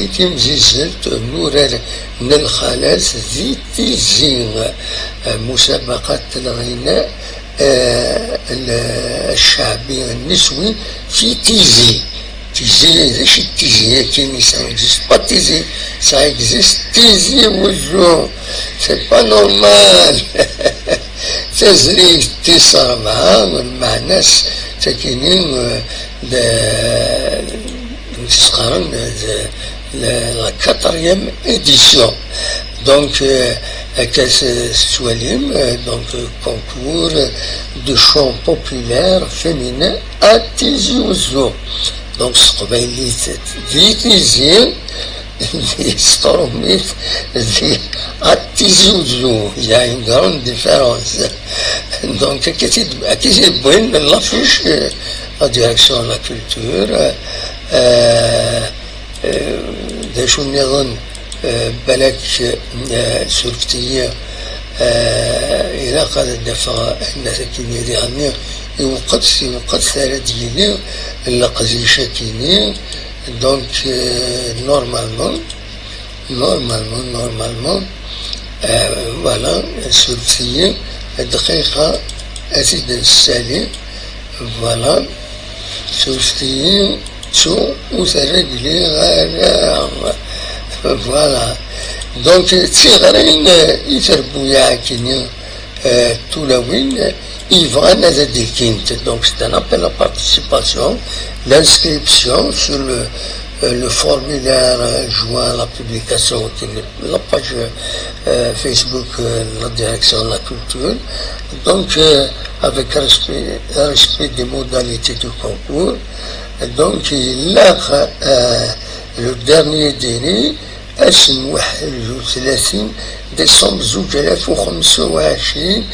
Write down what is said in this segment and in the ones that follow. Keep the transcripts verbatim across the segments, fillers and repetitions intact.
timzizzelt n urar n lxalat di Tizi, musabaqat n lɣina, eh, l-, ccaɛbi niswi fi Tizi. Tizi, d acu d Tizi? Akkin, ça existe pas Tizi, ça existe Tizi Wezzu. C'est pas normal. Tazrigt tis ṛebɛa, lmeɛna-s takini, eh, d, s-qqaren, d la, la quatrième édition. Donc, euh, akka s-, tettwalim, euh, donc, euh, concours de chant populaire féminin à Tizi Ouzou. Donc, s teqbaylit di Tizi, di s tṛumit, di à Tizi Ouzou. Il y a une grande différence. Donc, akka i t-id-, akka i t-id-wwin l'affiche, euh, la direction de la culture, euh, euh, d acu nniḍen, euh, balak, euh, surfet-iyi, euh, ilaq ad d-afeɣ ayen akkin i diɣenni, iwqet, iwqet ara d-yili leqdic akkin-i. Donc, euh, normalement, normalement, normalement, euh, voilà, surfet-iyi, dqiqa, ad t-id-nessali, voilà, surfet-iyi, ttu ur t-regliɣ ara. Voilà. Donc, d tiɣri, euh, i trebbuyaɛ akkin-i, euh, tulawin, euh, yebɣan ad d-ikkint. Donc, c'est un appel à participation, l'inscription sur le, euh, le formulaire, euh, joint à la publication, qui est la page, euh, Facebook, euh, de la direction de la culture. Donc, euh, avec respect, respect des modalités du concours. Donc, il a, euh, le dernier délai, ass n waḥed u tlatin décembre zuǧ alaf u xemsa u ɛecrin,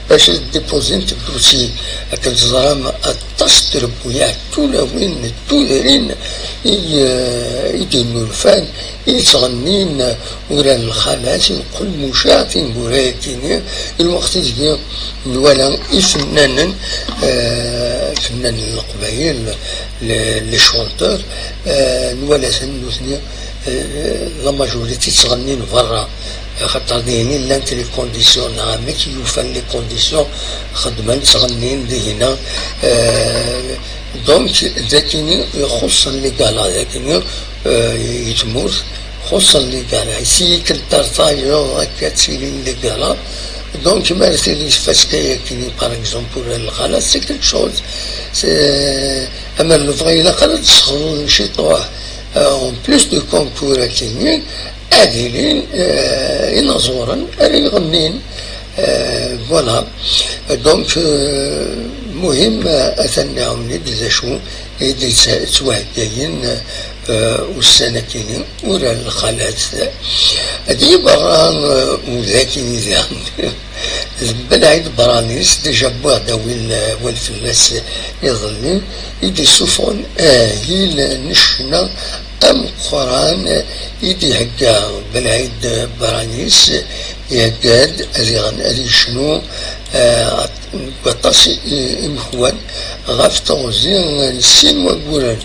bac ad dépozint dossier. Akken teẓram, aṭas n trebbuyaɛ, tulawin, tudrin i, eh, i d-innulfan, i yettɣennin urar n lxalat, i uqelmuc, tineggura-agi-nni, i lweqt ideg nwala ifennanen, eh, ifennanen n Leqbayel, les, les chanteurs, eh, nwala-ten nutni, eh, la majorité ttɣennin berra, axaṭer dihin i llant les conditions, neɣ amek i yufan les conditions, xeddmen, ttɣennin dihin, eh, donc, d akkin i ixuṣṣen les galas, d akkin, eh, i tmurt, xuṣṣen les galas. Si ikken tertayeḍ akka ttilin les galas, donc, ma ara tili tfaska-agi-nni, par exemple, urar n lxalat, c'est quelque chose. C'est, ama lebɣi ilaq ara d-tesxedmeḍ ciṭuḥ, euh, en plus du concours akkin-nni, ad ilin, euh, inaẓuren ara iɣennin. Euh, voilà. Donc, euh, muhim, euh, atan nɛawed-d d acu i d-yettwaheggayen, euh, ussan-agi-nni, urar n lxalat. Di berra, euh, n wid-agi-nni diɣen, d Belɛid Branis, déjà wwiɣ-d awal, awal fell-as iḍelli, i d-isuffɣen ahil n ccna ameqqran i d-ihegga Belɛid Branis, ihegga-d ad iɣen-, ad yecnu, eh, deg waṭas i, i, imekwan ɣef teɣzi n sin wagguren.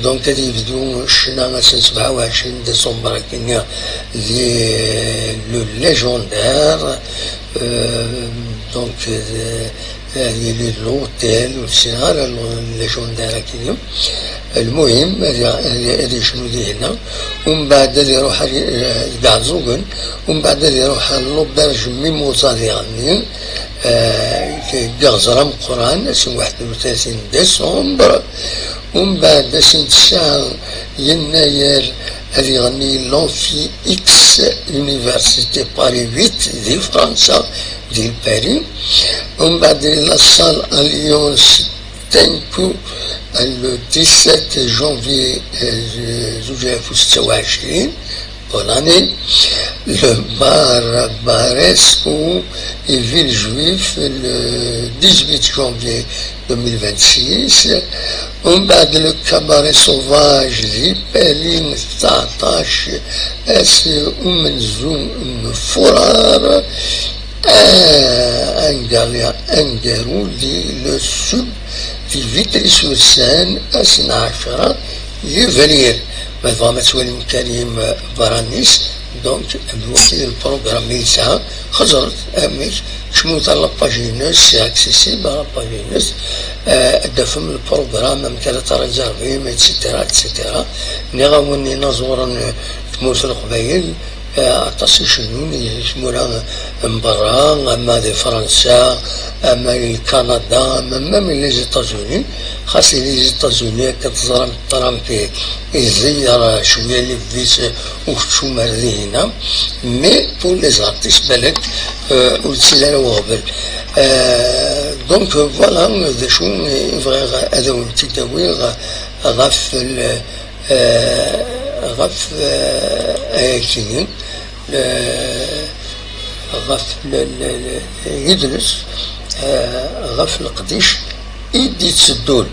Donc, ad yebdu ccna ass n sebɛa u ɛecrin décembre akkin-nni di le légendaire, euh, donc, euh, ad yili l'hôtel, ur ssineɣ ara le légendaire akkin-nni. Lmuhim, ad, ad, ad yecnu dihinna. Umbeɛd ad iruḥ ar, eh, deg Iɛeẓẓugen. Umbeɛd ad iruḥ ar l'auberge Mimosa diɣenni, eh, deg iɣzer ameqqran, ass n waḥed u tlatin décembre. Umbeɛd, ass n tesɛa yennayer, ad iɣenni l'amphi X Université Paris huit di Fransa, di Paris. Umbeɛd, la salle Alliance Tenku, le dix-sept janvier, eh, zuǧ alaf u setta u ɛecrin, bonne année. Le bar Baresco et Villejuif, le dix-huit janvier deux mille vingt-six. Umbeɛd, le cabaret sauvage di Paris, tseɛṭac ass umenzu n Furar. Ah, angalya aneggaru di le sud di Vitry-sur-Seine, ass n ɛecra yebrir. Ma tebɣam ad twalim Karim, euh, berra-nnes, donc, d wagi d lprogram i yesɛa. Xeẓret amek, kecmut ar la page-ines, c'est accessible à la page-ines, euh, ad d-tafem lprogram, amek ara tṛizervim, et cetera, et cetera. Nniɣ-awen inaẓuren, euh, n tmurt n Leqbayel, euh, aṭas i cennun i tmura n berra, ama di Fransa, ama di Kanada, ama même les États-Unis. Xas di les États-Unis, akken teẓram, Trump i- iẓeyyer cwiya livvis, euh, ukeččum ar dihina. Mais pour les artistes, balak, euh, ur ttili ara weɣbel. Euh, donc, euh, voilà, d acu i bɣiɣ ad awen-t-id-awiɣ ɣef l-, euh, ɣef, euh, ayakini, euh, ɣef l-, l-, l-, yidles, euh, ɣef leqdic i d-itteddun.